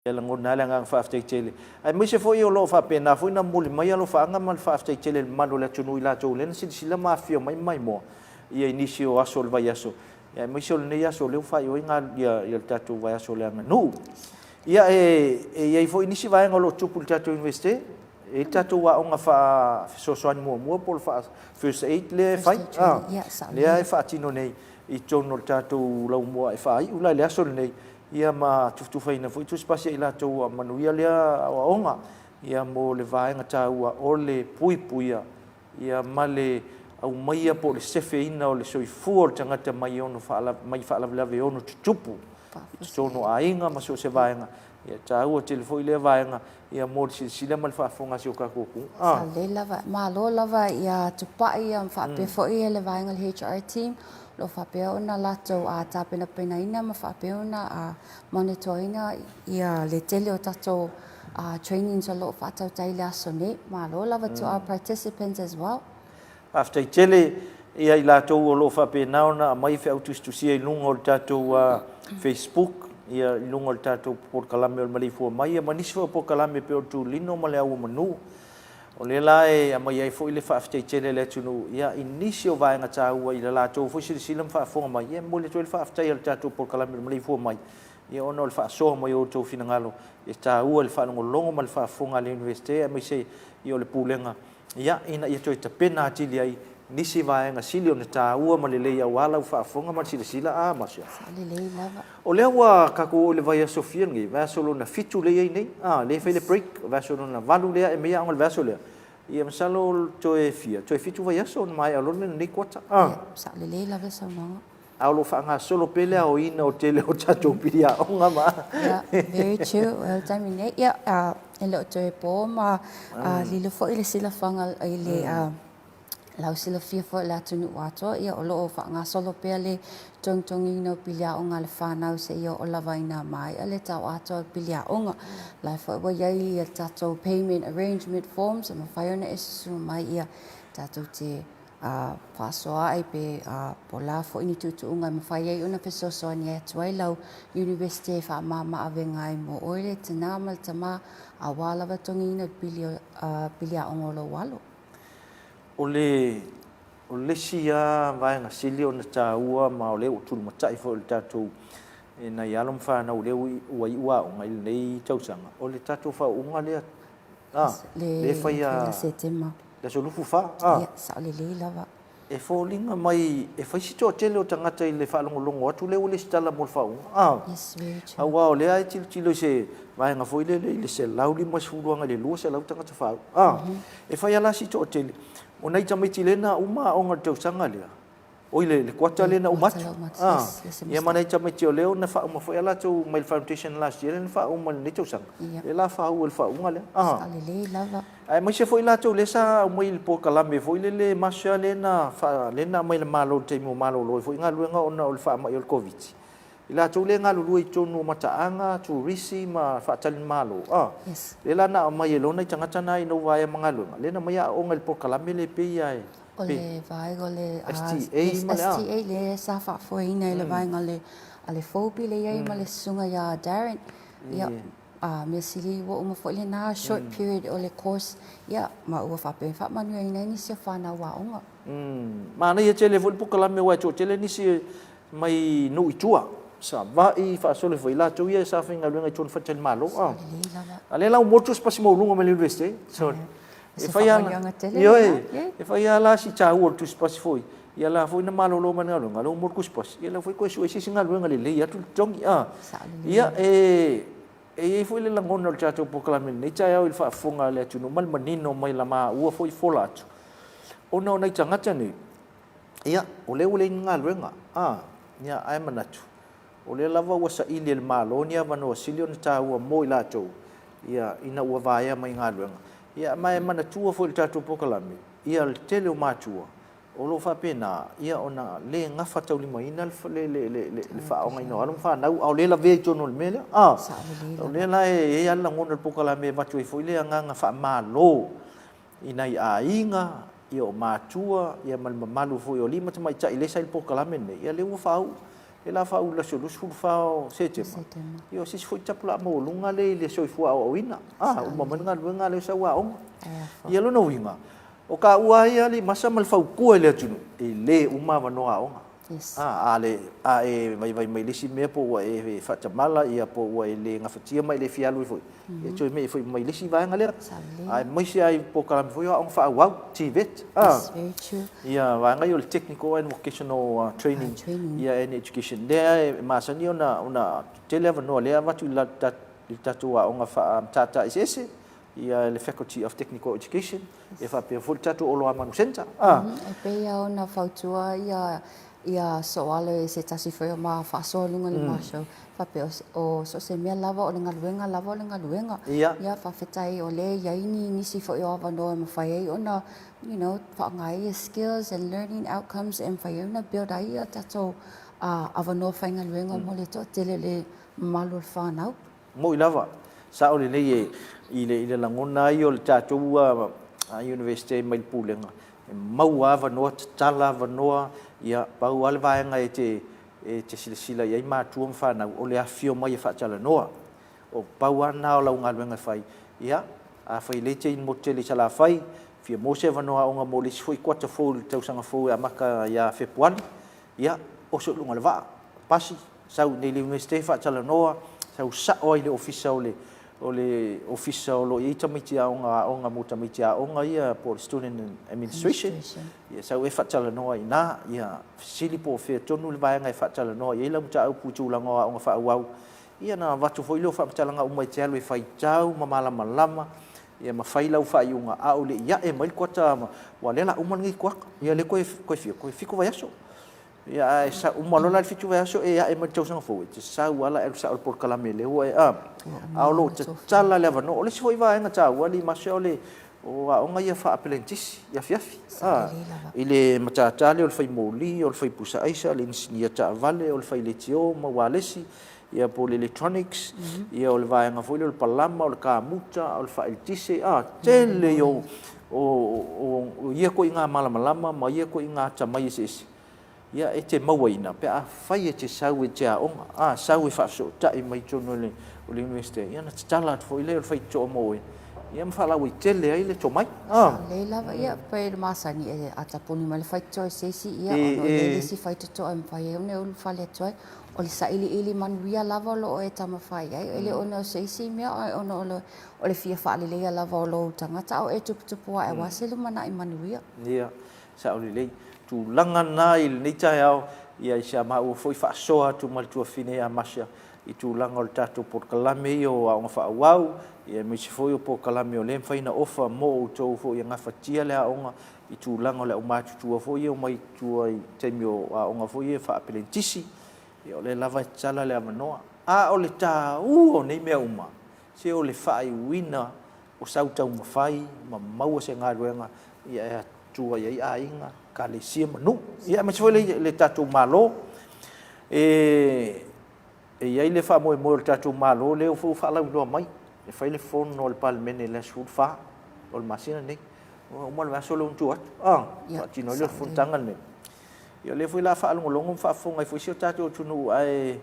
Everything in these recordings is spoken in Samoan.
E lagona ai le agaga faafetai tele, aemaise foi o lo o faapena foi ona momoli mai alofaaga ma le faafetai tele i le mamalu o le atunuu i latou lea na silasila ma afifio mai ma maimoa i nisi o aso o le vaiaso, aemaise o lenei aso o lea ua faaiu ai le tatou vaiaso o le aganuu. Ia, e i ai foi nisi vaega o lo o tupu i le tatou Iunivesite, e i ai le tatou aoga faafesoasoani muamua po o le First Aid lea e fai, lea e faatino nei i totonu o le tatou laumua e faaiu la i le aso lenei, ia ma tufatufaina foi tusipasi a i latou ua manuia lea aoaoga, ia mo le vaega taua o le puipuia ia ma le aumaia po o le sefeina o le soifua o le tagata mai ono mai faalavelave e ono tutupu i totonu o aiga ma so o se vaega. Ia e taua tele foi lea vaega ia mo le silasila ma le faafofoga a si o tatou atunuu. Sa lelei lava. Malo lava ia Tupai ma faapea foi le vaega o le HR team o lo o faapea ona latou tapenapenaina ma faapea ona monitor ina ia le tele o tatou trainings o lo o faatautai i le aso nei. Malo lava to our participants as well. Faafetai tele ia i latou o lo o faapena ona aumai feau tusitusia i luga o le tatou Facebook, ia i luga o le tatou polokalame o le Maleifua Mai, ia ma nisi foi o polokalame e pei o le Tulino ma le Au o Manu. O lea la e aumai ai foi le faafetai tele a le atunuu ia i nisi o vaega taua i le latou foi silasila ma faafofoga mai, ia e momoli atu ai le faafetai a le tatou polokalame o le Maleifua Mai, ia ona o le faasoa mai o outou finagalo e taua i le faalogologo ma le faafofoga a le Iunivesite aemaise ia o le Pulega ia, ina ia toe tapena atili ai nisi vaega sili ona taua ma lelei aua lau faafofoga ma le silasila. A, Marcia. Sa lelei lava. O lea ua tatou oo i le vaiaso fia lenei, vaiaso lona fitu lea e i ai nei, a, lea e fai le break, vaiaso lona valu lea e aumai aoga i le vaiaso lea. Ia masalo toe fia, toe fitu vaiaso ona maea loa lenei kuata. A. Ia, sao lelei lava le saunoaga. A o lo o faagasolo pea le aoina o tele o tatou pili aoga ma. Yeah, very true. O le taimi nei, ia, e le o toe po ma lilo foi le silafaga i le lausilafia foi o le atunuu atoa, ia, o lo o faagasolo pea le togitogiina o pili aoga a le fanau seia oo lava ina maea le tau atoa o pili aoga. O la foi ua i ai ia tatou payment arrangement forms e mafai ona e susu mai ia tatou te faasoa ai pe po o le a foi ni tuutuuga e mafai ai ona fesoasoani atu ai lau Iunivesite e faamama avega ai mo oe le tinā ma le tamā aua lava togiina le pili, pili aoga o lou alo. O le o le isi lava vaega sili ona taua ma o lea ua tulimatai foi i le tatou i nai alo ma fanau lea ua iu aoga i lenei tausaga, o le tatou faauuga lea, a, lea e fai ia Setema. Le aso 24, a. Ia, sao lelei lava. E foliga mai e fai si toatele o tagata i le faalogologo atu lea ua lesitala mo le faauuga, a. Yes, very true. Aua o lea e tilotilo i se vaega foi lele i le 150 agai i le 200 tagata faauuga, a. E fai lava la si toatele o nai tamaiti lea na uma aoga i le tausaga lea, Oi le kuata lea na uma atu. Ah, ia ma nai tamaiti o lea na faauma foi a latou mai le foundation last year lea na faauma i lenei tausaga. Lea la faauu e le faauuga lea. Ah. Lelei lava. Aemaise foi latou lea sa aumai i le polokalame foi lele Marcia lea na lea na aumai e le Malo i le taimi ua malolo ai foi galuega ona o le faamai o le Koviti. I latou lea e galulue i totonu o mataaga, turisi ma faatalimalo, ah. Lea la na aumai ai loa nai tagata na ina ua vaea ma galuega, lea na aumai aoaoga i le polokalame lea e pei lava e O le vaega o le STA ma le A. STA lea sa faafoeina e le vaega o le a le Fobi lea i ai ma le susuga ia Darren. Ia, a mea sili ua uma foi lena short period o le course, ia ma ua faapea ona faamanuiaina ai nisi o fanau aoga. Manaia tele foi le polokalame aua e toatele nisi mai nuu i tua, Savaii, faasolo foi i latou ia sa faigaluega i totonu o faletalimalo. A lea la ua motu se pasi maualuga mai le Iunivesite. So, e fai lava, ioe, e fai lava la si taua o le tusipasi foi, ia la foi na malolo mai le galuega, lea ua motu tusipasi, ia lea foi toe sue se isi galuega lelei atu le totogi. Ia, e i ai foi le lagona o le tatou polokalame i lenei taeao i le faafofoga a le atunuu ma le manino mai la maua foi fola atu, ona o nai tagata nei, Ia, o lea ua leai ni galuega, a, ia, ae manatu, o lea lava ua saili e le Malo ni avanoa sili ona taua mo i latou, ia, ina ua vaea mai galuega. Ia, ma e manatua foi i le tatou polokalame, ia, le tele o matua, o lo o faapena, ia, ona le gafataulimaina le, le, le, le, le faaaogaina o alo ma fanau, a o lea e lavea i totonu o le mea lea, a. O lea la e i ai lava le lagona o le polokalame e avatu ai foi le agaga faamalo i nai aiga, ia o matua, ia ma le mamalu foi o alii ma tamaitai lea sa i le polokalame lenei, ia lea ua faauu. E la faaulu i le aso 24 o Setema, ia o se isi foi tapulaa maualuga lea i le soifua aoaoina. A, uma mai le galuega a lea o sau aoga. Ia lona uiga, o taua lava ia alii masa ma le fautua i le atunuu, e le uma avanoa aoga. A, a, le, a e vaivai mai i le isi mea po ua e faatamala ia po ua e le gafatia ma e le fia alu ai foi, ia toe me'i foi mai le isi vaega lea. Aemaise lava i polokalame foi ia o aoga faaauau, TVET. Yes, very true. Ia vaega ia o le Technical and Vocational Training ia and Education lea e masani ona ona tele avanoa lea e avatu i le tatou aoga faa-matata eseese ia le Faculty of Technical Education e faapea foi le tatou Oloamanu Centre. E pei lava ona fautua ia ia Soalo e se tasi foi o ma faasoa i luga o le ma show, faapea o so o se mea lava o le galuega lava o le galuega. Ia faafetai o lea e i ai ni nisi foi o avanoa e mafai ai ona you know, faaaoga ai ia skills and learning outcomes e mafai ai ona build ai ia tatou avanoa faigaluega mo le toatele o le mamalu o le fanau. Moi lava, sao lelei e i le i le lagona ai o le tatou Universite mai le Pulega, e maua avanoa, tatala avanoa, ia pau lava le vaega e te e te silasila i ai matua ma fanau, o le afifio mai e faatalanoa. O pau lava lena o lau galuega e fai. Ia, afai o lea e te i le motu tele i Salafai, fia maua se avanoa aoga mo le isi foi kuata fou i le tausaga fou e amata ia Fepuari, ia, oso i luga o le vaa, pasi, sau i inei i le Iunivesite faatalanoa, sau sao ai i le Ofisa o le o le Ofisa o lo o i ai tamaiti aoga, aoga mo tamaiti aoga ia po o le Student Administration, ia sau e faatalanoa i ina, ia fesili po o fea tonu le vaega e faatalanoa i ai lau mataupu i tulaga o aoga faaauau. Ia ona avatu foi lea o faamatalaga uma e te alu e faitau ma malamalama, ia ma fai lau faaiuga, a o le i ae mai le kuata, aua o lea o le a uma lenei kuata, ia lea toe fia, toe 7 vaiaso. Ia ae uma loa la le 7 vaiaso e ae mai le tausaga fou, e te sau lava la e alu sao i le polokalame lea ua e, a, a o lo o tatala le avanoa. O le isi foi vaega taua alii Marcia, o le o aoga ia faa-aperenitisi i afiafi, a, i le matata lea o le fai moli, o le fai pusa aisa, le inisinia taavale, o le fai leitio ma ualesi, ia po o le electronics, ia o le vaega foi lea o le palama, o le kamuta, o le faaeletise, a, tele ia o, o, o ia ituaiga malamalama ma ia ituaiga atamai eseese, ia e te mauaina pe afai e te sau e te aoga, a, sau e faafesootai mai totonu o le, o le Iunivesite, ia ona tatala atu foi lea o le faitotoa mo oe, ia ma faalauaitele ai le tomai. A. Lelei lava, ia, pei le masani e a tapuni mai le faitotoa i se isi, ia, ona o lea le isi faitotoa e mafai ai ona e ulufale atu ai. O le sailiili manuia lava o lo o e taumafai ai, e le ona o se isi mea, ae ona o le, o le fia faaleleia lava o lou tagata a o e tuputupu ae aua se lumanai manuia. Ia, sao lelei. Tulaga na i lenei taeao, ia i sa maua foi faasoa atu ma le tuafafine ia Marcia i tulaga o le tatou polokalame ia o aoga faaauau, ia aemaise foi o polokalame o lea e mafai ona ofa mo outou foi e gafatia le aoga i tulaga o le aumatutua foi ia e omai i tua i taimi o aoga foi ia faa-aperenitisi, ia o lea lava e tatala le avanoa. A o le taua o nei mea uma, se o le faaiuina o sau taumafai ma maua se galuega ia e atua i ai aiga, ekalesia ma nuu, ia aemaise foi le, le tatou Malo. E, E i ai le faamoemoe o le tatou Malo lea foi ua faalauiloa mai e fai le fono a le Palemene i le aso 14 o le masina lenei. Ua uma le vaiaso lea ua tua atu, a, faatino ai lea o le fonotaga lenei. Ia o lea foi o le a faalogologo ma faafofoga ai foi si o tatou atunuu ae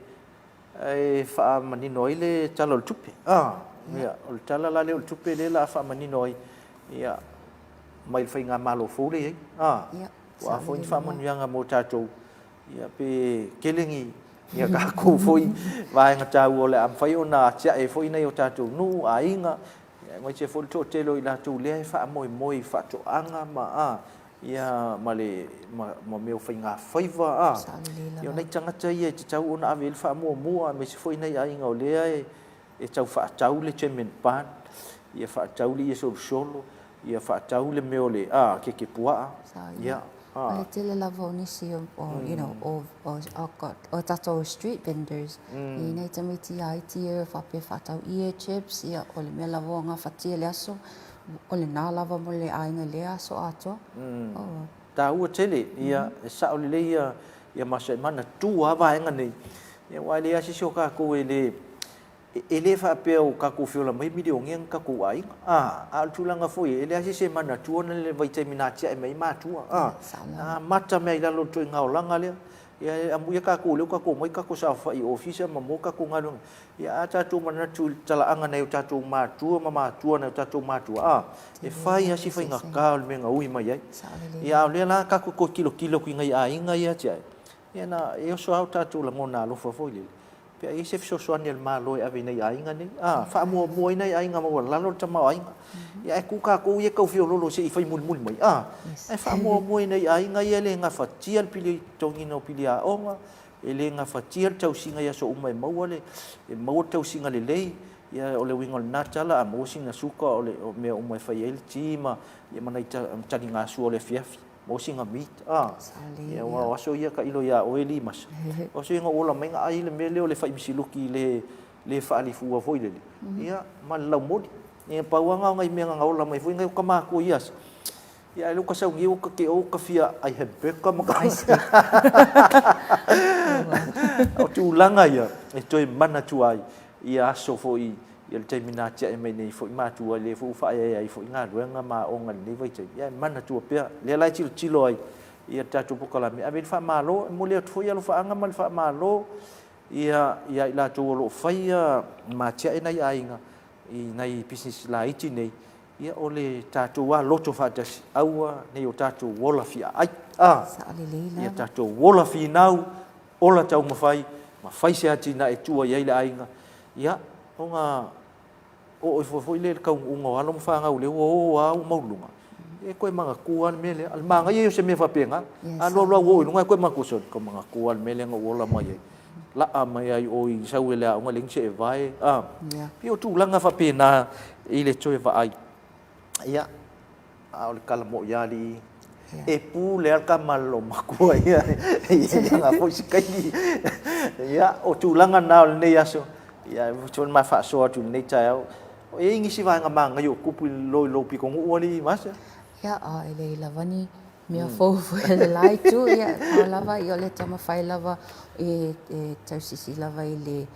ae faamanino ai le Tala o le Tupe. A, ia, o le Tala la lea o le Tupe lea o le a faamanino ai, ia, mai le faigamalo fou lea e i ai. A, o a foi ni faamanuiaga mo tatou Ia pe tele ni a tatou foi vaega taua o le a mafai ona atiae ai foi nai o tatou nuu, aiga, aemaise foi le toatele o i latou lea e faamoemoe i faatoaga ma a, ia ma le ma mea o faigafaiva a. Ia o nai tagata ia e tatau ona ave i ai le faamuamua aemaise foi nai aiga o lea e e tau faatau le German barn, ia faatau le ie solosolo, ia faatau le mea o le a keke puaa, ia a. O le tele lava o nisi o, you know, o, o, o tatou street vendors, i nai tamaiti iti ia faapea faatau ie, chips, ia o le mea lava ua gafatia i le aso, o lena lava mo le aiga i lea aso atoa. Oh. Taua tele, ia, e sao lelei ia, ia Masaimana, tu lava vaega nei, ia aua e leai lava se isi o tatou e le, e le faapea ua tatou feola mai milionea ni tatou aiga, a, a o le tulaga foi, e leai se isi e manatua le vaitaimi na atiae mai ai matua, a, na amata mai lava i lalo o le ituaiga olaga lea. Ia, amuia tatou o lea ua tatou omai tatou saofafai i ofisa ma maua tatou galuega. Ia, a tatou manatu i le talaaga a nai o tatou matua ma matua a nai o tatou matua, a, e fai lava si faigata o le mea na ui mai ai. Ia, a o lea la tatou toe tilotilo atu i nai aiga ia atiae, ia na, e oso lava o tatou lagona alofa foi lele, pe a i ai se fesoasoani a le Malo e ave i nai aiga nei, a, faamuamua ai nai aiga maualalo le tamaoaiga. Ia ae tu tatou ia e tau feololo se i fai mulimuli mai, a, ae faamuamua i nai aiga ia e le gafatia le pili totogiina o pili aoga, e le gafatia le tausiga i aso uma e maua le, e maua le tausiga lelei, ia o le uiga o lena tala, a maua sina suka o le o mea uma e fai ai le ti ma, ia ma nai taligasua o le afiafi. Maua sina meat, a, ia aua o aso ia tailo ia oe Limasa, o aso ia na ou ola mai na ai le mea lea o le fai misiluki le le faalifua foi lele, ia, ma le laumoli. Ia, pau lava na o nai mea na ola mai foi nai o ta matua i ia aso. Ia, ae lea ua ta sau nei ua ta te o ta fia ai hamburger ma ta... O tulaga ia e toe manatua ai ia aso foi ia le taimi na atiae mai nei foi matua, lea foi ua faaeaea ai foi galuega ma aoga i lenei vaitaimi, ia e manatua pea. Lea la e tilotilo ai ia le tatou polokalame, ave i ai le faamalo. E momoli atu foi alofaaga ma le faamalo ia ia i latou o lo o faia ma atiae nai aiga i nai pisinisi laiti nei, ia o le tatou lava loto faatasi, aua ne i o tatou ola fiaai. A, Sao lelei lava. Ia tatou ola finau, ola taumafai, ma fai se atinae e tua i ai le aiga, ia, ona oo ifo foi lea i le taunuuga o alo ma fanau lea ua o lava ua maualuluga, e toe manatua lava le mea lea. O le manaia ia o se mea faapena, a alu alu lava ua oo i luga ae toe manatua, sole, toe manatua lava le mea lea na ou ola mai ai, laa mai lava i o i sau i le aoga e leai ni seevae, a. Pei o tulaga faapena i le toe vaai. Ia, A o le tala moi lava alii, e pule lava le tama a le loomatua ia i ana foi si taimi. Ia, o tulaga na o lenei aso, ia, e foi ma faasoa atu i lenei taeao. E i ai nisi vaega manaia o tupu i lou pitonuu alii Masa? Ia, e leai lava ni mea fou foi a le la itu, ia, pau lava ia o le taumafai lava e tausisi lava i le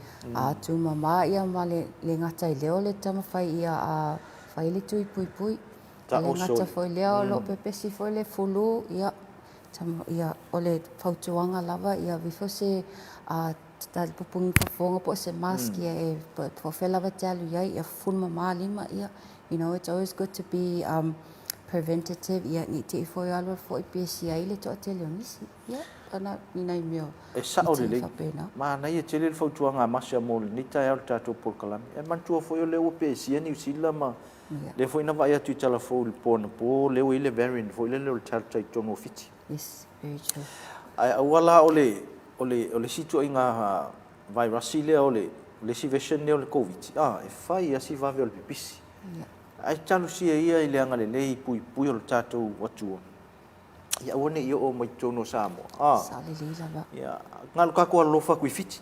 tumama ia ma le gata i lea o le taumafai ia fai le tui puipui. E le gata foi i lea o lo o pepesi foi le fulu, ia, ia, o le fautuaga lava ia ave ifo se pupugi fofoga po o se mask ia e po o fea lava e te alu i ai, ia fufulu mama lima, ia, you know, it's always good to be um, preventative, ia, ne i te i foi alu alu foi pesi ai le toatele o nisi. Ia, ana ni nai mea E sao lelei. Manaia tele le fautuaga a Marcia mo lenei taeao i le tatou polokalame. E manatua foi o lea ua pesia Niu Sila ma Lea foi na vaai atu i tala fou i le po anapo, lea ua i ai le variant foi lele o le Delta i totonu o Fiti. Yes, very true. Ae aua la o le, o le, o le isi ituaiga vairasi lea o le, o le isi version lea o le Koviti, a, e fai lava si vave o le pipisi. Yeah. Ae talosia ia i le agalelei puipui o le tatou Atua, ia aua ne i oo mai totonu o Samoa. A. Sao lelei lava. Ia, na o le tatou alolofa atu i Fiti.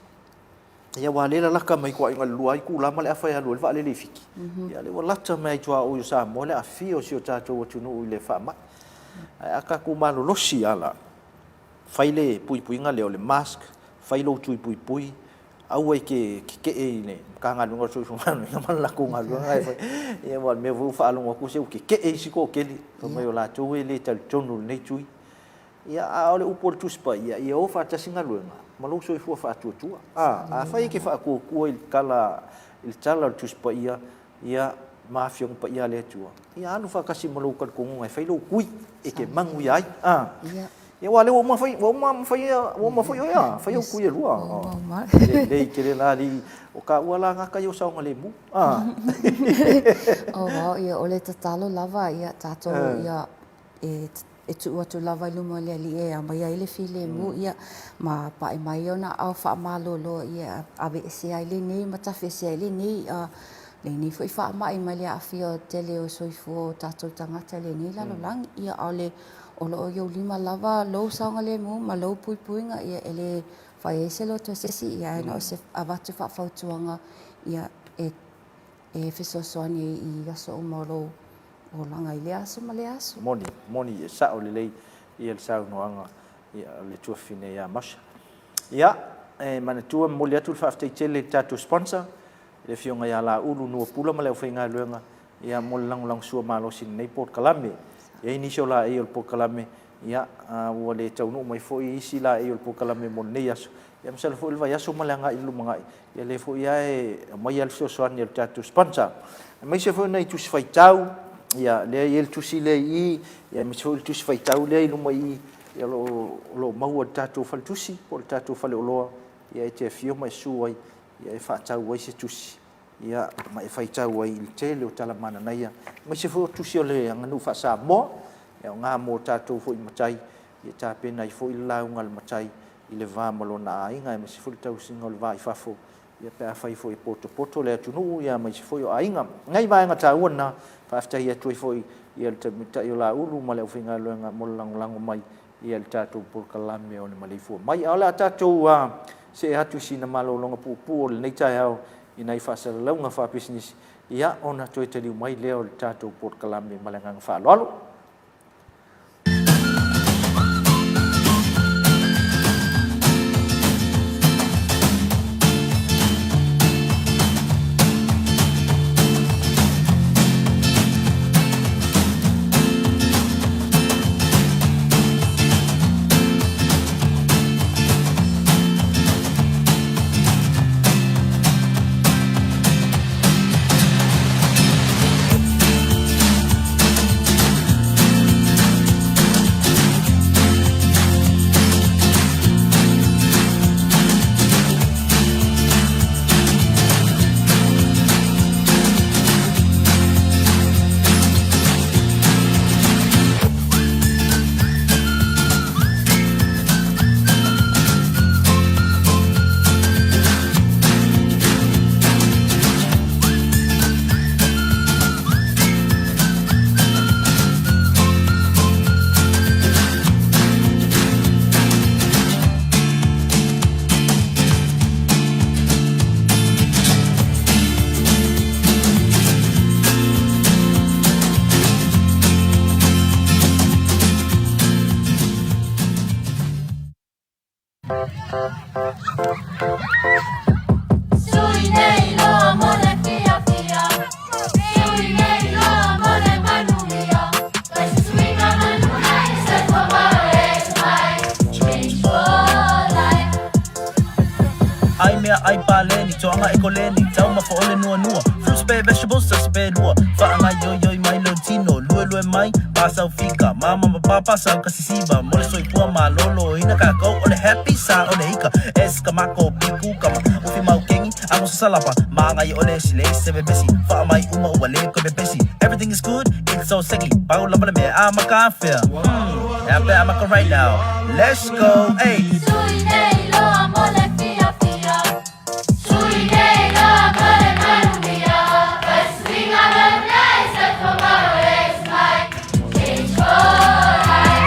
Ia aua o lea e lalata mai tuaiga i le 2 itula ma le afa e alu ai le vaalele i Fiti. Ia lea ua lata mai lava i tuaoi o Samoa le aafia o si o tatou atunuu i le faamai. Ae a tatou malolosi lava la, fai le puipuiga lea o le mask, fai lou tui puipui, aua e te tetee i le Matagaluega o le Soifua Maloloina ma le latou galuega e fai. Ia aua o le mea foi ua faalogo atu se ua tetee isi toatele, fai mai o latou e le talitonu i lenei tui. Ia, a o le upu a le Tusi Paia, ia o faatasi galuega ma lou soifua faatuatua. A, afai e te faatuatua i le tala, i le tala o le Tusi Paia, ia, ma Afioga Paia a le Atua, ia alu faatasi ma lou talitonuga e fai lou tui e te manuia ai. A, ia, aua o lea ua uma fai, ua uma fai, ua uma foi oe, a, fai au tui e lua. Ua uma. Lelei tele la alii, o taua la gata ia o saogalemu. A. Oh, ia, o le tatalo lava, ia, tatou, ia, e e tuu atu lava i luma o le Alii e aumai ai le filemu, ia, ma pae mai ona aao faamalolo ia aveese ai lenei ma tafiese ai lenei, lenei foi faamai mai le aafia tele o soifua o tatou tagata i lenei lalolagi. Ia, a o le, o lo o i ou lima lava lou saogalemu ma lou puipuiga, ia, e le fai ai se loto e se isi, ia, ae na o se avatu faafautuaga, ia, e, e fesoasoani ai i aso uma o lou olaga i lea aso ma lea aso. Moni, moni, e sao lelei ia le saunoaga a le tuafafine ia Masha. Ia, e manatua e momoli atu le faafetai tele i le tatou sponsor, le Afioga ia Laulu Nuapula ma le aufaigaluega ia mo le lagolagosua malosi i lenei polokalame. E i ai nisi o laei o le polokalame Ia, ua le taunuu mai foi isi laei o le polokalame mo lenei aso. Ia masalo foi o le vaiaso ma le agai i le lumanai, ia lea foi lava e aumai lava le fesoasoani a le tatou sponsor. Aemaise foi o nai tusi faitau, ia lea e i ai le tusi lea i i, ia aemaise foi o le tusi faitau lea i luma i i, ia o lo o maua i le tatou faletusi po o le tatou faleoloa, ia e te afio ma e susu ai e faatau ai se tusi ia ma e faitau ai i le tele o tala mananaia, aemaise foi o tusi o le aganuu faa-Samoa, e aoga mo tatou foi matai e tapena ai foi le lauga a le matai i le va ma lona aiga, aemaise foi le tausiga o le va i fafo, ia pe afai foi e potopoto le atunuu, aemaise foi o aiga. O nai vaega taua na, e faafetai atu ai foi i le Taitai o Laulu ma le aufaigaluega mo le lagolago mai i le tatou polokalame o le maleifua mai. Ae o le a tatou see atu i sina malologa puupuu o lenei taeao i nai faasalalauga faapisinisi, ia ona toe taliu mai lea o le tatou polokalame ma le agaga faaaloalo. Sui nei loa mo le fiafia Sui nei loa mo le manuia Kai se suiga manuia Soifua mai Change for life. Ai mea ai paleni, toaga e koleni, taumafa o le nuanua, fruits pe vegetables tasi pe lua, faagaioioi mai lou tino, luelue mai, pasau fika, mama ma papa sau ka sisiva, mo le soifua maloloina kakou o le happy sa o le ika, es ka mako pi kukama, ufi mau kengi, ago sasalapa, magai o le sile se pepesi, faamai uma ua le koe pepesi, everything is good, it's so seki, pau lava le mea a maka afea, hmm, ea pe a maka right now, let's go, ay. Sui nei loa mo le fiafia Sui nei loa mo le manuia Fai suiga manuia Soifua maloloina mai Change for life.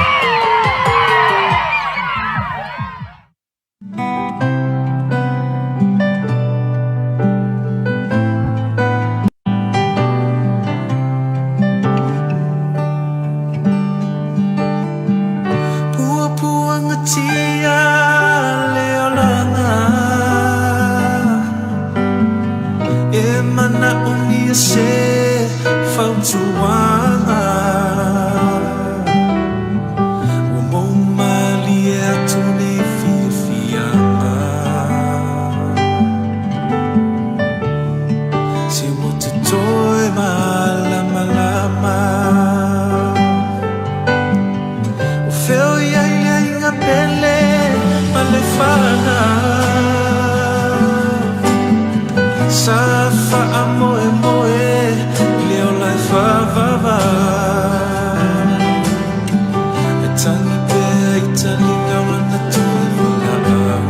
Puapuagatia le olaga E manaomia se fautuaga Ua mou malie atu nei fiafiaga Se ua totoe malamalama O fea o i ai le aiga pele ma le fanau Sa faamoemoe i le ola e faavavau E tangi pea i taliga o lana toe valaau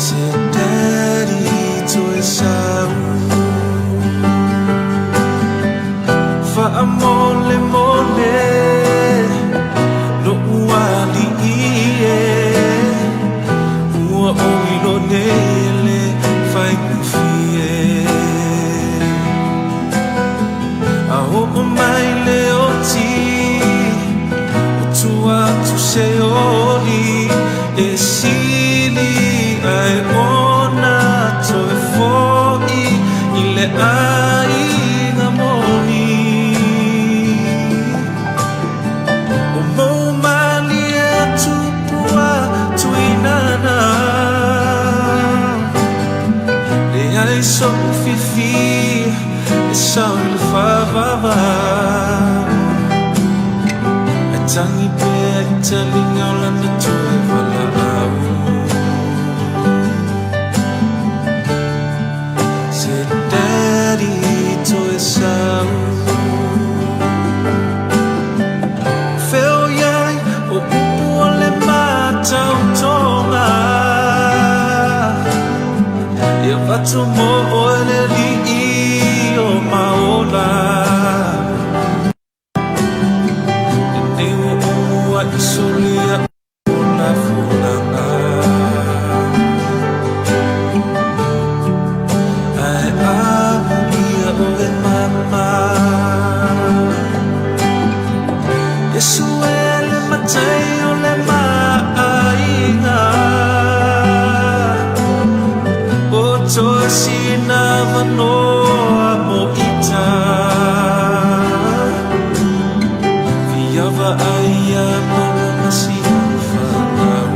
Se daddy toe sau Faamolemole lo'u alii e Ua ou ilo nei e le faigofie A oo mai le oti O tua atu se oli E sili ai ona toe fo'i I le aiga moni. Leai so'u fiafia e sao i le faavavau. Ae tagi pea i taliga o lana toe valaau. Se Daddy toe sau. Fea o i ai o upu o le matautoga. E avatu mo oe le Alii o maola. Lenei ua ou mua'i solia o la folauga. Ae amuia oe mama. Iesu e le matai o le maaiga. O toe sina avanoa mo ita. Fia vaai ia maua ma si au fanau.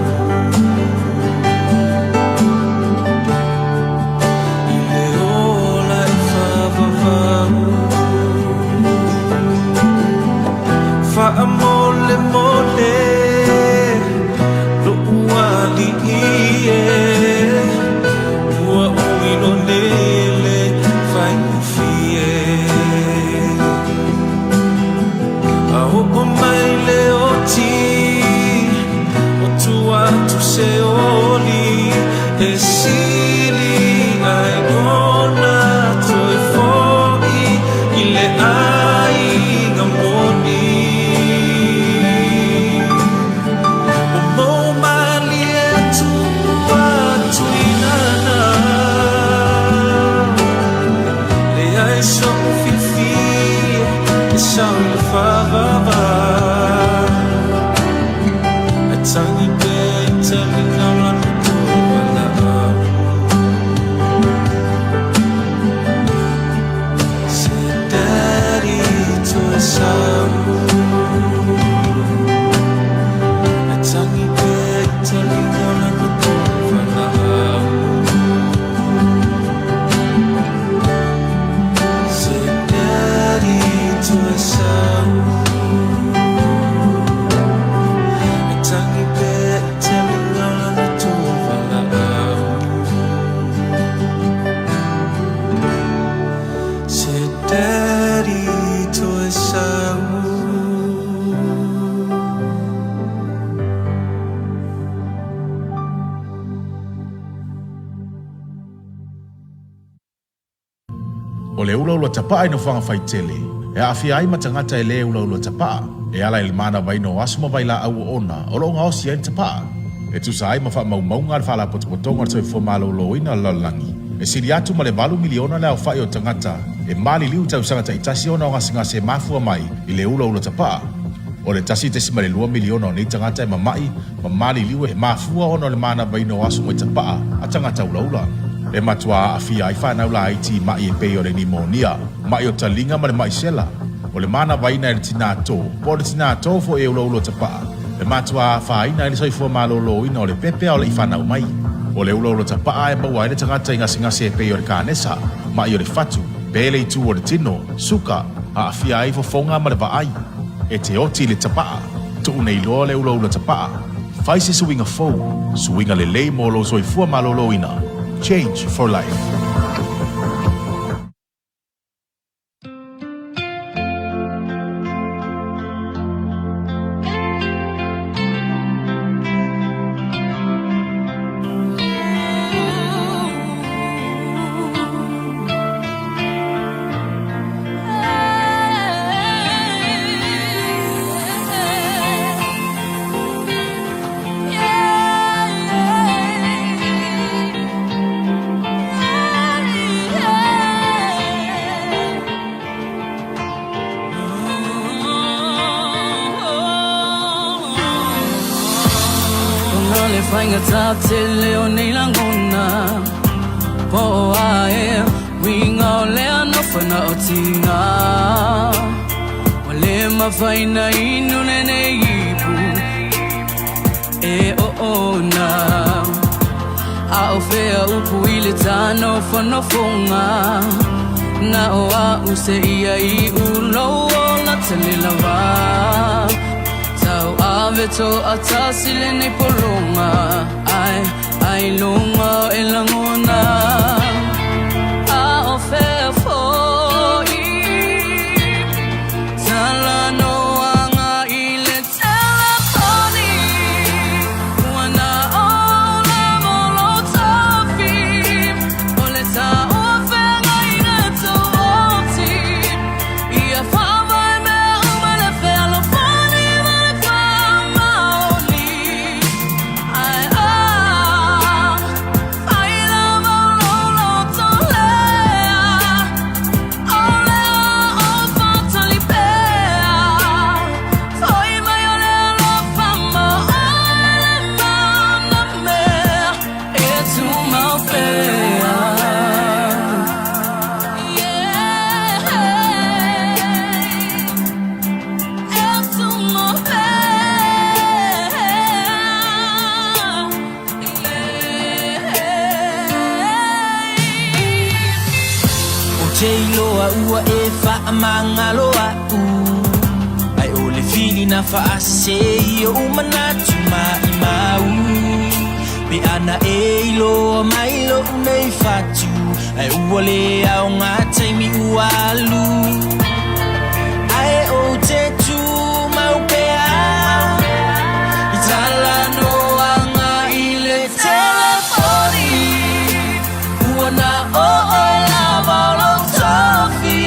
I le ola e faavavau. Faamolemole lo'u alii e. Ua ou iloa nei e le faigofie. A oo mai le oti o tua atu se oli e sili ai ona toe fo'i i le aiga moni. Ua moumalie atu atu inana. Leai so'u fiafia e sao i le faavavau. Ae tagi pea i taliga o lana toe valaau. Se Daddy toe sau. Ae tagi pea i taliga o lana toe valaau. Se Daddy toe sau. Ae tagi pea i taliga o lana toe valaau. Se Daddy toe sau. O le ulaula tapaa i nofoaga faitele, e aafia ai ma tagata e lē ulaula tapaa, e ala i le manavaina o aso ma vailaau oona o lo o gaosi ai le tapaa. E tusa ai ma faamaumauga a le Faalapotopotoga o le Soifua Maloloina o le Lalolagi, e sili atu ma le 8 miliona le aofa'i o tagata e maliliu i tausaga ta'itasi ona o gasegase e mafua mai i le ulaula tapaa. O le 1.2 miliona o nei tagata e mama'i ma maliliu e mafua ona o le manavaina o aso mai tapaa a tagata ulaula. E matuā aafia ai fanau laiti i ma'i e pei o le nimonia, ma'i o taliga ma le ma'i sela. O le manavaina e le tinā tō, po o le tinā tō fo'i e ulaula tapaa, e matuā afaina ai le soifua malōlōina o le pepe a o le'i fanau mai. O le ulaula tapaa e maua ai le tagata i gasegase e pei o le kanesa, ma'i o le fatu, pe le itu o le tino, suka, aafia ai fofoga ma le vaai. E te oti i le tapaa, tuu nei loa le ulaula tapaa. Fai se suiga fou, suiga lelei mo lou soifua malōlōina. Change for life. Ona le faigata tele o nei lagona po o a ea uiga o lea nofoga o tiga. Ua le mafai ona inu lenei ipu e oona. A o fea upu i le tānofonofoga Na o a'u seia iu lou ola tele lava Tauave toatasi lenei pologa Ai, ailoga e lagona A o fea foi Talanoaga i le telefoni Ua na o lava lou tofi O le taua feagaiga tuoti Ia faavae mea uma le fealofani ma le faamaoni Ae a, fai lava o lou loto lea O lea o faatali pea Foi mai o le alofa ma oe le mana mea E tumau pea Yeah E tumau pea Yeah Ou te iloa ua e faamagalo a'u Ae o le filina faasese i o'u manatu maimau Pe ana e iloa mai lo'u nei fatu Ae ua le aoga taimi ua alu Ae ou te tumau pea I talanoaga i le telefoni Ua na o oe lava o lou tofi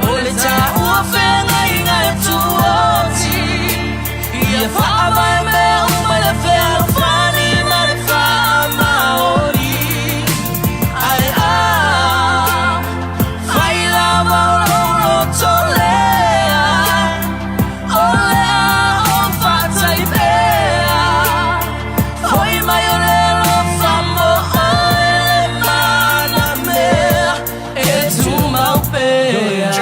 O le taua feagaiga e tuoti Ia faavae mea uma i le fealofani ma le faamaoni Ae a, fai lava o lou loto lea O lea o faatali pea Foi mai o le alofa mo oe le mana mea E tumau pea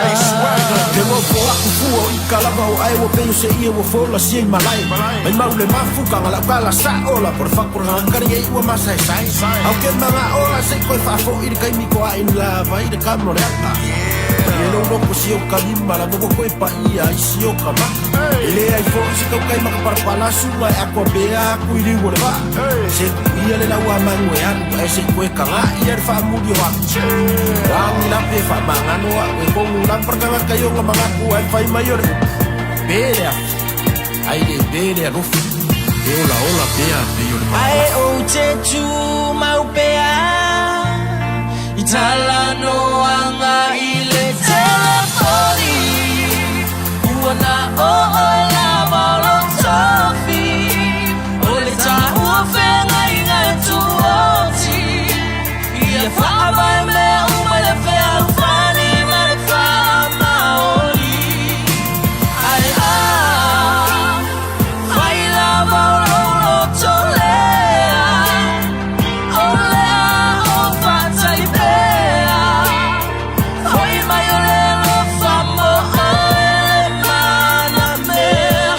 He mau po aku fua o ika lava o ae ua pei o se ia ua fola sia i malae. Mai mau le mafu ka ngala kala sa ola por fa por kari e ua masa e sai. Au ke manga ola se koe faafo i le kaimi ko a in la vai le kamo le ata. E lo loko si o kalima la mo koe pa ia i si o kama. E le ai fo se kau kai maka parapala sunga e akua bea aku i riu o le vaa. Se ia le lau a mangu e alu ae se koe kanga ia le faamuli o aku. Rangi la pe faamagano a'u e kogu lamparakaga kaioga magaku ae fai mai o le upu. Pe le afi, ae le pe le alofi, e olaola pea pei o le Ae palalafi. ou te tumau pea I talanoaga i le telefoni Ua na o oe lava o lou tofi O le taua feagaiga e tuoti Ia faavae mea uma i le fealofani ma le faamaoni Ae a, fai lava o lou loto lea O lea o faatali pea Foi mai o le alofa mo oe le mana mea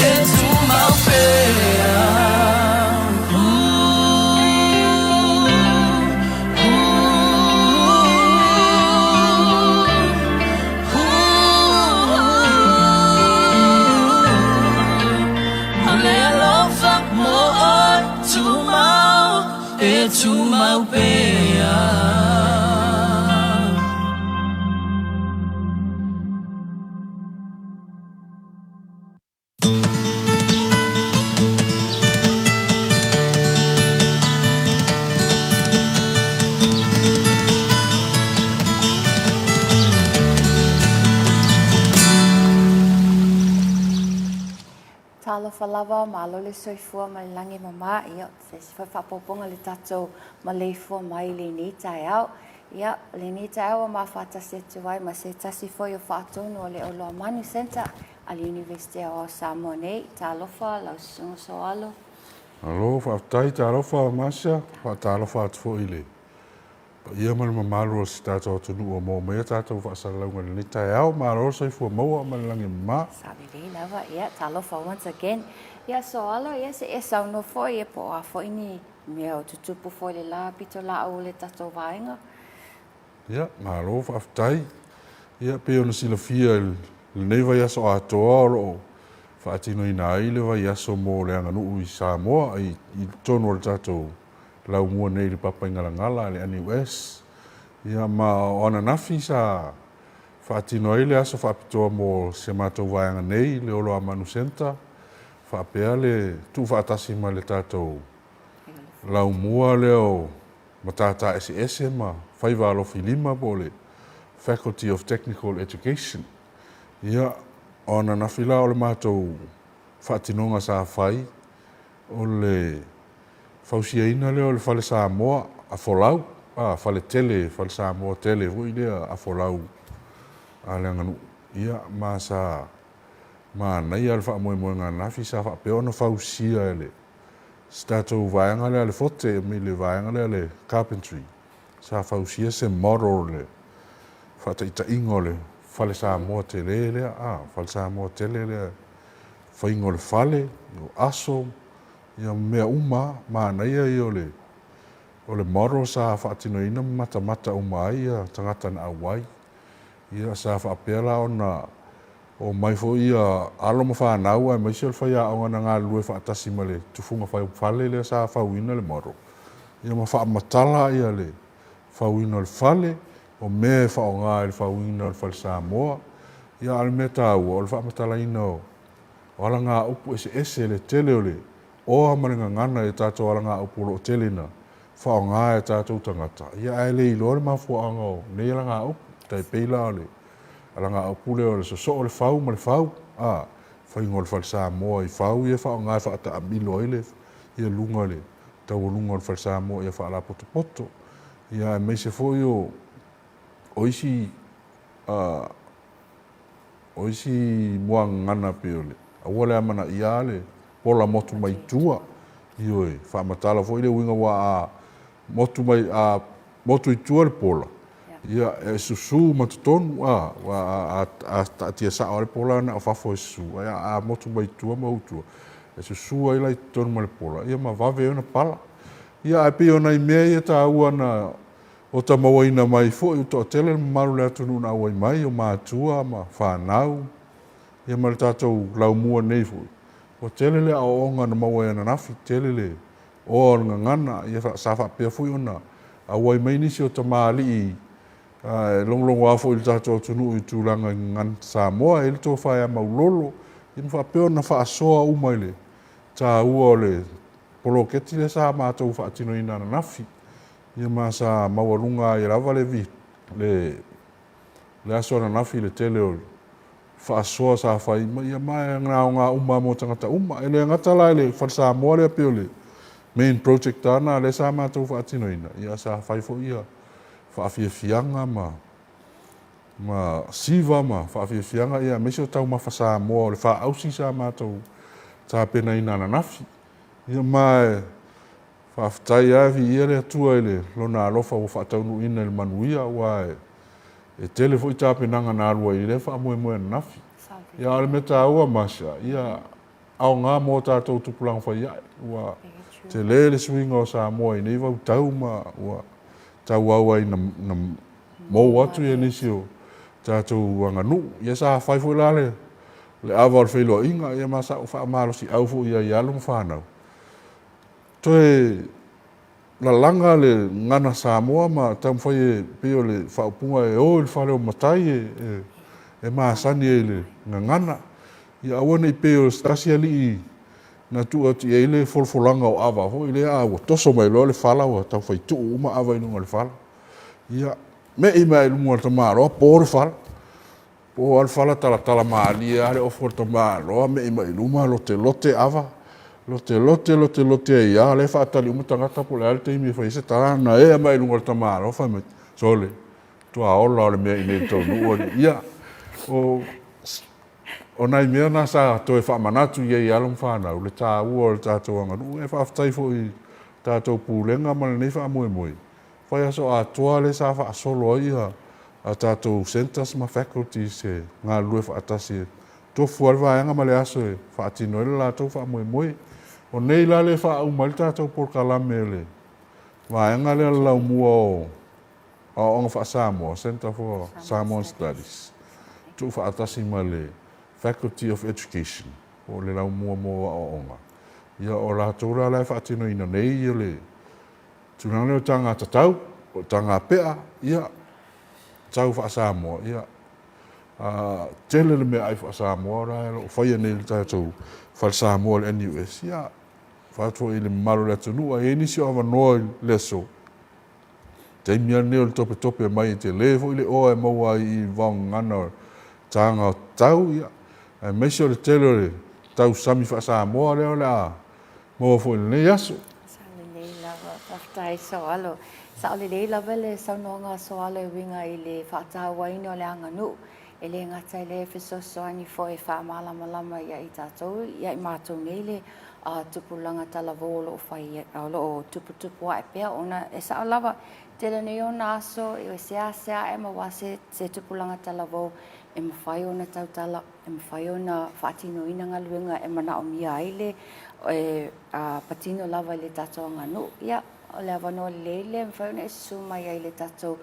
E tumau pea O le alofa mo oe tumau E tumau pea Talofa lava, malo le soifua ma le lagi e mama, ia, se isi foi faaopoopoga le tatou maleifua mai i lenei taeao. Ia, o lenei taeao ua mafaatasi atu ai ma se tasi foi o faatonu o le Oloamanu Centre a le Iunivesite Aoao o Samoa nei. Talofa lau Susuga Soalo. Malo, faafetai, talofa Marcia, faatalofa atu foi i le paia ma le mamalu o si tatou atunuu ua maua mai a tatou faasalalauga i lenei taeao. Malo le soifua maua ma le lagi e mama. Sa lelei lava, ia, talofa once again. Ia, Soalo, ia, se i e saunoa foi, ia, po o a foi ni mea o tutupu foi i le la pitolaau o le tatou vaega. Ia, malo faafetai. Ia, pei ona silafia i lenei vaiaso atoa o lo o faatinoina ai le vaiaso mo le aganuu i Samoa i totonu o le tatou laumua nei i le Papaigalagala a le NUS. Ia, ma o ananafi sa faatino ai le aso faapitoa mo si a matou vaega nei, le Oloamanu Centre, faapea le tuufaatasi ma le tatou laumua lea o Matata Eseese ma Faiva Alofi Lima po o le Faculty of Technical Education. Ia, o ananafi la o le matou faatinoga sa fai, o le fausiaina lea o le Fale Samoa a Folau, a, fale tele, Fale Samoa tele foi lea a Folau a le aganuu. Ia, ma sa manaia le faamoemoega ananafi sa faapea ona fausia e le si tatou vaega lea a le Fote, i le vaega lea a le Carpentry, sa fausia se model o le faataitaiga o le Fale Samoa tele lea, a, Fale Samoa tele lea, faiga o le fale, o aso, ia ma mea uma, manaia ia o le o le model sa faatinoina ma matamata uma ai ia tagata na auai. Ia sa faapea la ona Omai foi ia alo ma fanau aemaise o le faiaoga na galulue faatasi ma le tufuga fale lea sa fauina le model, ia ma faamatala ia le fauina o le fale, o mea e faaaoga i le fauina o le fale Samoa. Ia a o le mea taua o le faamatalaina o alagaupu eseese le tele o le oa ma le gagana i a tatou alagaupu o lo o tele ina faaaoga e tatou tagata, ia ae le iloa le mafuaaga o nei alagaupu. Tai pei la o le alagaupu lea o le sosoo o le fau ma le fau, a, faiga o le fale Samoa i fau ia e faaaoga e faataamilo ai le ia luga le taualuga o le fale Samoa ia faalapotopoto. Ia aemaise foi o o isi a, O isi muagagana pei o le aua le amanaia le pola motu mai tua, ioe, faamatala foi le uiga aua a motu mai, a motu i tua le pola, ia, e susu ma totonu, a, aua a, a taatia sao lava le pola na o fafo e susu, ae a motu mai tua ma ou tua, e susu ai la i totonu ma le pola, ia ma vave ai ona pala. Ia, ae pei o nai mea ia taua na Ua mauaina mai foi ua toatele le mamalu o le atunuu na auai mai, o matua ma fanau, ia ma le tatou laumua nei foi. Ua tele le aoaoga na maua i ananafi, tele le oa o le gagana, ia sa faapea foi ona auai mai nisi o tamalii e logologoa foi i le tatou atunuu i tulaga i gagana Samoa, e i ai le tofa ia Maulolo, ia ma faapea ona faasoa uma i le taua o le poloketi lea sa matou faatinoina ananafi. Ia ma sa maualuga ai lava le le le aso ananafi i le tele o faasoa sa fai ma ia ma e aoga uma mo tagata uma. E le gata la i le Fale Samoa lea pei o le main project lava lena lea sa matou faatinoina, ia sa fai foi ia faafiafiaga ma ma siva ma faafiafiaga ia aemaise o taumafa Samoa o le faausi sa matou tapenaina ananafi. Ia ma e Faafetai lava, viia le Atua i le Lona alofa ua faataunuuina i le manuia, aua e tele foi tapenaga na alu ai i lea faamoemoe ananafi. Ia, a o le mea taua, Marcia, ia aoga mo a tatou tupulaga faiae. Ua tele le suiga o Samoa i nei vaitau ma ua tauau ai na mou atu ia nisi o tatou aganuu. Ia sa fai foi la le ava o le feiloaiga, ia ma sa ou faamalosiau foi i ai alo ma fanau. Toe lalaga le gagana Samoa ma taumafai e pei o le faaupuga e o i le fale o matai e masani ai i le gagana. Ia aua ne i pei o se tasi alii na tuu atu i ai le folafolaga o ava foi lea a ua toso mai loa le fala ua taumafai tuu uma ava i luga o le fala. Ia me'i mai lava i luga o le tamaloa po le fala. Po lava le fala talatala malie lava le ofo o le tamaloa me'i mai i luma lotelote ava, lotelote lotelote ai lava, o lea e faatali uma tagata po o le a le taimi e fai ai se tala ona ea mai luga o le tamaloa fai mai, sole, matua ola o le mea i inei i le tou nuu alii. Ia, o, o nai mea na sa toe faamanatu i ai i alo ma fanau le taua o le tatou aganuu. E faafetai foi i le tatou Pulega ma lenei faamoemoe Vaiaso atoa lea sa faasolo ai a tatou centres ma faculties e galulue faatasi e tofu lava le vaega ma le aso e faatino ai le latou faamoemoe. O nei la lea e faauma ai le tatou polokalame o le vaega lea o le laumua o Aoaoga Faa-Samoa, Centre for Samoan Studies, tuufaatasi ma le Faculty of Education, po o le laumua mo aoaoga. Ia, o latou la la e faatinoina nei ia le tulaga lea o taga tatau, o taga pea, ia, tau faa-Samoa, ia, a, tele le meaai faa-Samoa la e o lo o faia nei i le tatou Fale Samoa o le NUS, ia, fai atu foi i le mamalu o le atunuu, a i ai nisi o avanoa i le aso, Taimi lava lenei o le topetope mai e tele foi le oa e maua ai i vaogagana o taga o tau, ia, aemaise o le tele o le tausami faa-Samoa lea o le a maua foi i lenei aso. Sao lelei lava. Faafetai Soalo. Sao lelei lava le saunoaga a Soalo e uiga i le faatauaina o le aganuu. E le gata i lea e fesoasoani foi e faamalamalama ia i tatou, ia i matou nei le tupulaga talavou o lo o fai, o lo o tuputupu ae pea ona e sao lava, tele nei ona aso e seasea ae maua se, se tupulaga talavou e mafai ona tautala, e mafai ona faatinoina galuega e manaomia ai le e, a, patino lava i le tatou aganuu. Ia, O le avanoa lelei lea e mafai ona e susu mai ai i le tatou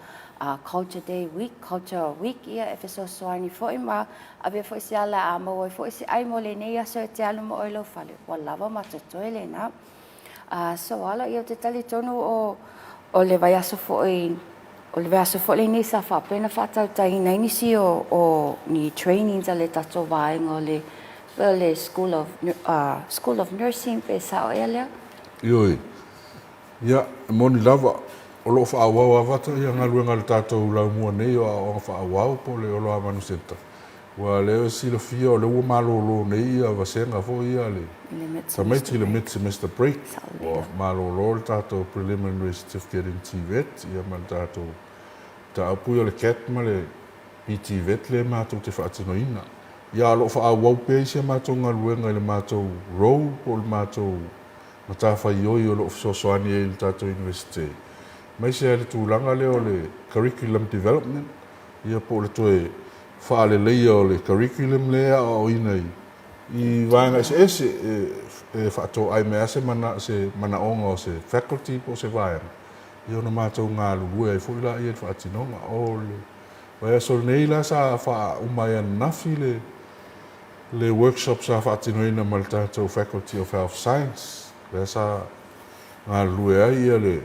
Culture Day Week, Culture Week, ia e fesoasoani foi ma avea foi se ala a maua ai foi se ai mo lenei aso e te alu ma oe i lou fale, ua lava ma totoe lena. So ala, ia ou te talitonu o, o le vaiaso foi, o le vaiaso foi lenei sa faapea ona faatautaina ai nisi o, o ni trainings a le tatou vaega o le, o le School of, School of Nursing pe sao ea lea? Ioe. Ia, e moni lava, o lo o faaauau lava ia galuega a le tatou laumua nei o Aoaoga Faaauau po o le Oloamanu Centre. Ua lea e silafia o lea ua malolo nei ia vasega foi ia a le tamaiti i le mid-semester break. Ua malolo le tatou Preliminary Certificate in TVET ia ma le tatou mataupu ia o le cat ma le PTVET lea matou te faatinoina. Ia, o lo o faaauau pea isi a matou galuega i le matou role po o le matou matafaioi o lo o fesoasoani ai i le tatou Iunivesite, aemaise lava i le tulaga lea o le curriculum development, ia po o le toe faaleleia o le curriculum lea e aoaoina i vaega eseese e faatoai mai lava se manaoga o se faculty po o se vaega, ia ona matou galulue ai foi laia i le faatinoga. O le vaiaso nei la sa faauma ai ananafi le le workshop sa faatinoina ma le tatou Faculty of Health Science, lea sa galulue ai ia le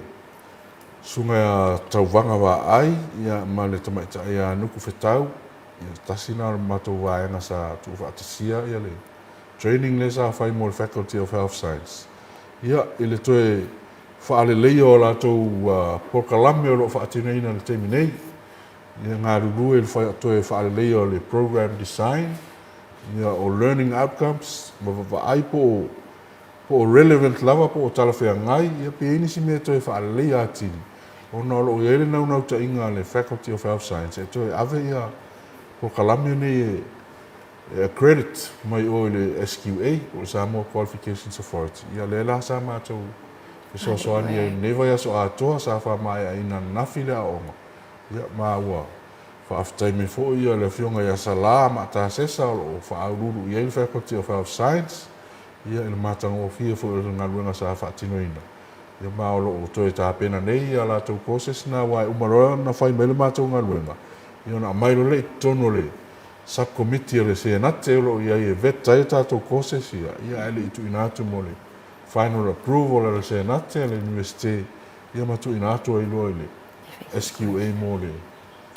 Susuga ia Tauvaga Vaai ia ma le Tamaitai ia Nuku Fetau, ia tasi lena o le matou vaega sa tuufaatasia ia le training lea sa fai mo le Faculty of Health Science, ia i le toe faaleleia o latou polokalame o lo o faatinoina i le taimi nei. Ia galulue i le toe faaleleia o le program design, ia o learning outcomes, ma vaavaai po o po o relevant lava po o talafeagai, ia pe i ai nisi mea e toe faaleleia atili, ona o lo o i ai le naunautaiga a le Faculty of Health Science e toe ave ia polokalame nei e e accredit mai o i le SQA, po o le Samoa Qualifications Authority. Ia lea la sa matou fesoasoani ai i lenei vaiaso atoa, sa faamaeaina ananafi le aoaoga, Ia, ma ua faafetai mai foi le Afioga ia Salā Maatasesa o lo o faauluulu i ai le Faculty of Health Science, ia, i le matagofie foi o le galuega sa faatinoina. Ia, ma o lo o toe tapena nei a latou courses na, aua e uma loa ona fai mai le matou galuega, ia ona aumai loa lea i totonu o le Sub-Committee a le Senate o lo o i ai e vet ai a tatou courses ia, ia ae le i tuuina atu mo le final approval a le Senate a le Iunivesite, ia ma tuuina atu ai loa i le SQA mo le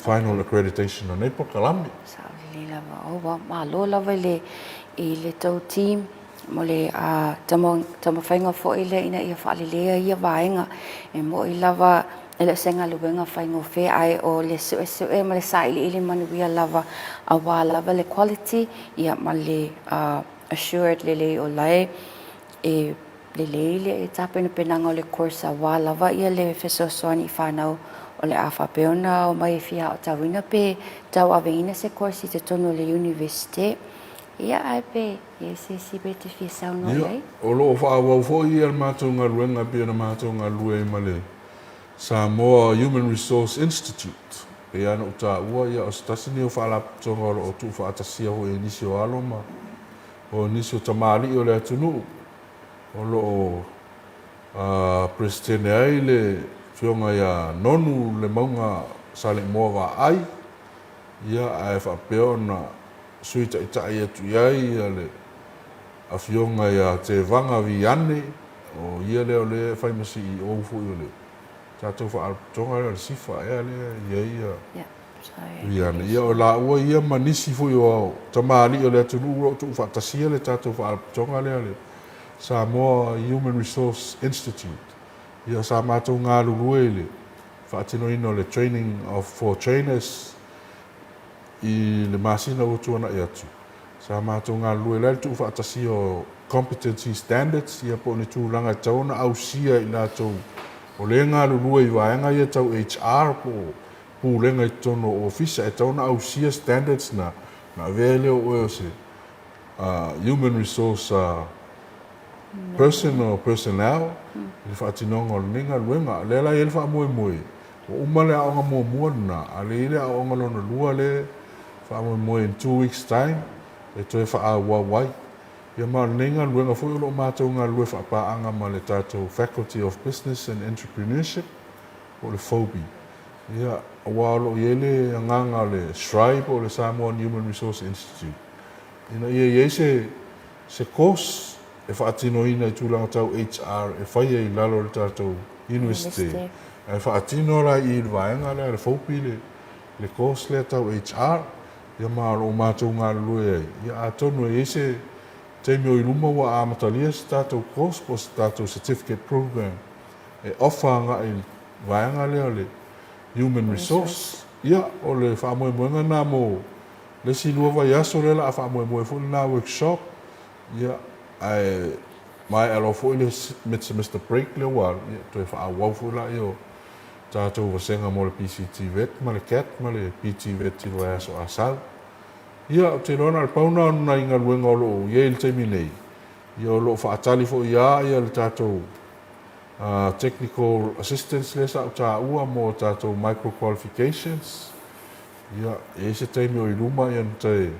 final accreditation o nei polokalame. Sao lelei lava. Oh, ua malo lava i le, i le tou team mo le uh, taumafaiga foi lea ina ia faaleleia ia vaega. E moi lava e le o se galuega faigofie, ae o le suesue ma le sailiili manuia lava aua lava le quality ia ma le uh, assured lelei o lae e Lelei le tapenapenaga o le course aua lava ia le fesoasoani i fanau o le a faapea ona omai e fia aotauina pe tauaveina se course i totonu o le Iunivesite. Ia ae pe i ai se isi mea e te fia saunoa i ai? Ia, o lo o faaauau foi ia le matou galuega e pei ona matou galulue ai ma le Samoa Human Resource Institute. E pei lava ona ou taua, ia o se tasi lenei o faalapotopotoga o lo o tuufaatasia foi e nisi o alo ma o nisi o tamalii o le atunuu. o lo o Peresetene ai le Afioga ia Nonu Lemauga Saleimoa Vaai, ia ae faapea ona Sui Taitai atu i ai le Afioga ia Tevaga Viane, o ia lea o lea e fai ma CEO foi o le tatou Faalapotopotoga lea o le SIFA ea lea e i ai ia Viane. Ia o laua ia ma nisi foi o tamalii o le atunuu o lo o tuufaatasia le tatou Faalapotopotoga lea o le Samoa Human Resource Institute. Ia sa matou galulue i le faatinoina o le training of for trainers i le masina ua tuanai atu. Sa matou galulue la i le tuufaatasia o competency standards, ia po o ni tulaga e tatau ona ausia e i latou o lea e galulue i vaega ia tau HR po o pulega i totonu o ofisa, e tatau ona ausia standards na, ona avea ai lea o oe o se human resource person or personnel i le faatinoga o lenei galuega. O lea la e i ai le faamoemoe, ua uma le aoga muamua lena, a o lea e i ai le aoga lona lua lea e faamoemoe in 2 weeks time e toe faaauau ai. Ia ma o lenei galuega foi o lo o matou galulue faapaaga ma le tatou Faculty of Business and Entrepreneurship po o le FOBE. Ia, aua o lo o i ai le agaga o le SHRI po o le Samoan Human Resource Institute ina ia i ai se se course e faatinoina i tulaga tau HR e faia i lalo o le tatou Iunivesite, ae faatino la i i le vaega lea a le FOBE le le course lea tau HR, ia ma o lo o matou galulue ai, ia atonu e i ai se taimi o i luma ua amatalia se tatou course po o se tatou certificate program e offer agai i le vaega lea o le human resource. Ia, o le faamoemoega lena mo le isi 2 vaiaso lea o le a faamoemoe foi lena workshop, ia, ae maea loa foi le mid-semester break lea ua alu, ia, toe faaauau foi lea o tatou vasega mo le PCTVET ma le cat ma le PTVET i le vaiaso a sau. Ia, ou te iloa na o le pau lena o nai galuega o lo o i ai i le taimi nei, ia o lo o faatali foi lava le tatou technical assistance lea sa ou taua mo tatou micro qualifications. Ia, e i ai se taimi o i luma ona toe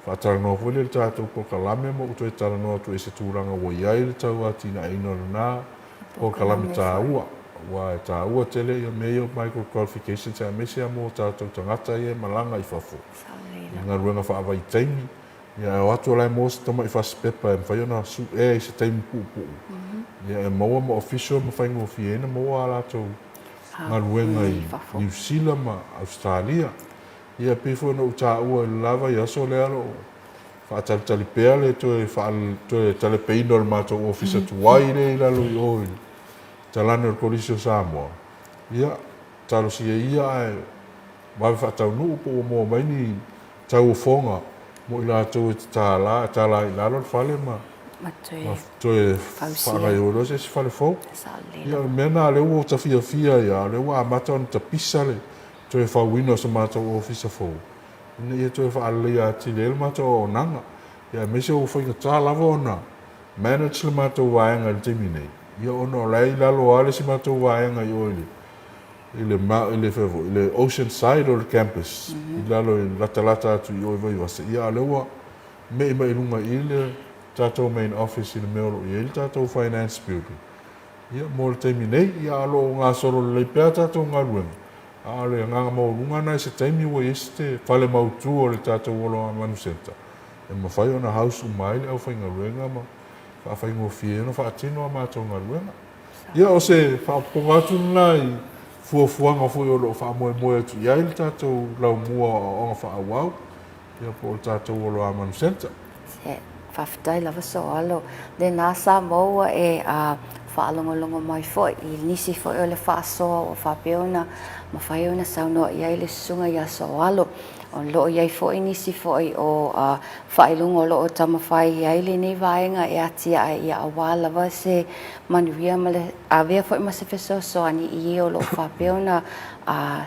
faatalanoa foi lea i le tatou polokalame ma ou toe talanoa atu i se tulaga ua i ai le tauatinaeina o lena polokalame taua, aua e taua tele ia mea ia o micro qualifications aemaise lava mo tatou tagata ia e malaga i fafo i galuega faavaitaimi. Ia e o atu o la e maua se tamai fasipepa e mafai ona suea i se taimi puupuu, ia e maua ma official ma faigofie ai ona maua a latou galuega i Niu Sila ma Ausetalia. Ia e pei foi ona ou taua i le la vaiaso lea o lo o faatalitali pea le toe toe talepeina o le matou ofisa tuai lea i lalo i o i le talane o le Kolisi o Samoa. Ia, talosia ia ae vave faataunuu po ua maua mai ni tauofoga mo i latou e tatala, e tala ai i lalo le fale ma ma toe faagaoioi loa se isi fale fou. Ia, o le mea lena o lea ua ota fiafia ai lava, o lea ua amata ona tapisa le toe fauina o se matou ofisa fou, ina ia toe faaleleia atili ai le matou auaunaga, ia aemaise ua faigata lava ona manage le matou vaega i le taimi nei, ia ona o la e i lalo lava le isi matou vaega i o i le i le i le fea foi, i le ocean side o le campus, i lalo i latalata atu i o i Vaivase, ia a o lea ua me'i mai i luga i i le tatou main office i le mea o lo o i ai le tatou finance building. Ia, mo le taimi nei, ia a o lo o gasolo lelei pea a tatou galuega, a o le agaga maualuga lena i se taimi ua i ai se fale mautu o le tatou Oloamanu Centre e mafai ona house uma ai le aufaigaluega ma faafaigofie ai ona faatino a matou galuega. Ia, o se faaopoopoga atu lena i fuafuaga foi o lo o faamoemoe atu i ai le tatou laumua o aoaoga faaauau, ia po o le tatou Oloamanu Centre. Se, faafetai lava Soalo. Lena sa maua e faalogologo mai foi i nisi foi o le faasoa ua faapea ona mafai ona saunoa i ai le susuga ia Soalo. O lo o i ai foi nisi foi o faailoga o lo o taumafai i ai lenei vaega e atiae ia aua lava se manuia ma le avea foi ma se fesoasoani i e o lo o faapea ona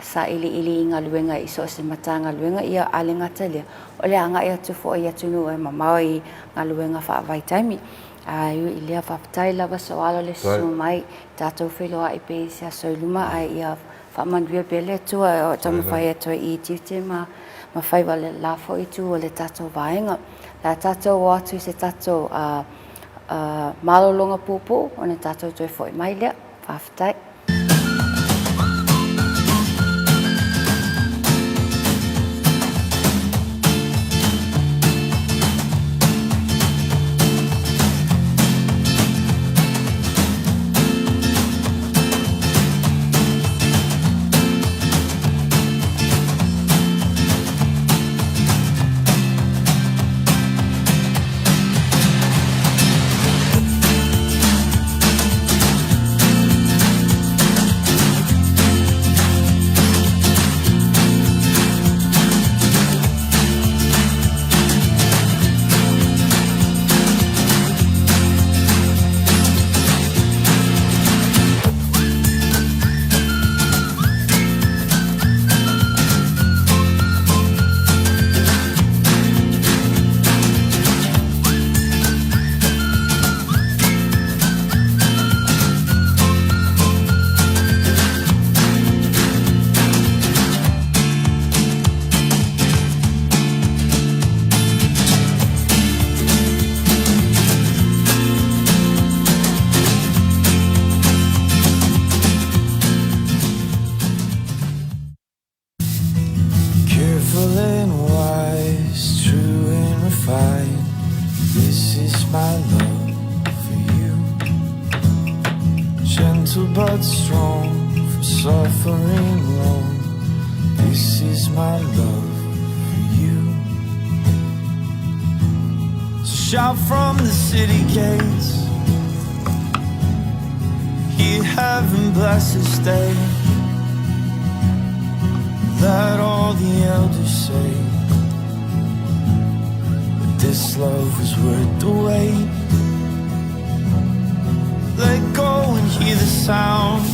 sailiili i galuega i so o se Matagaluega, ia a le gata i lea, o le agai atu foi i atunuu e mamao i galuega faavaitaimi. A ui i lea, faafetai lava Soalo le susu mai, tatou feiloai pea i se aso i luma, ae ia faamanuia pea le Atua o taumafai atu ai i tiute ma faiva le la foi itu o le tatou vaega. O le a tatou o atu i se tatou. Malologa puupuu ona tatou toe foi mai lea. Faafetai. Careful and wise, true and refined. This is my love for you. Gentle but strong, from suffering long. This is my love for you. So shout from the city gates. Hear heaven bless this day. Let all the elders say that this love was worth the wait. Let go and hear the sound.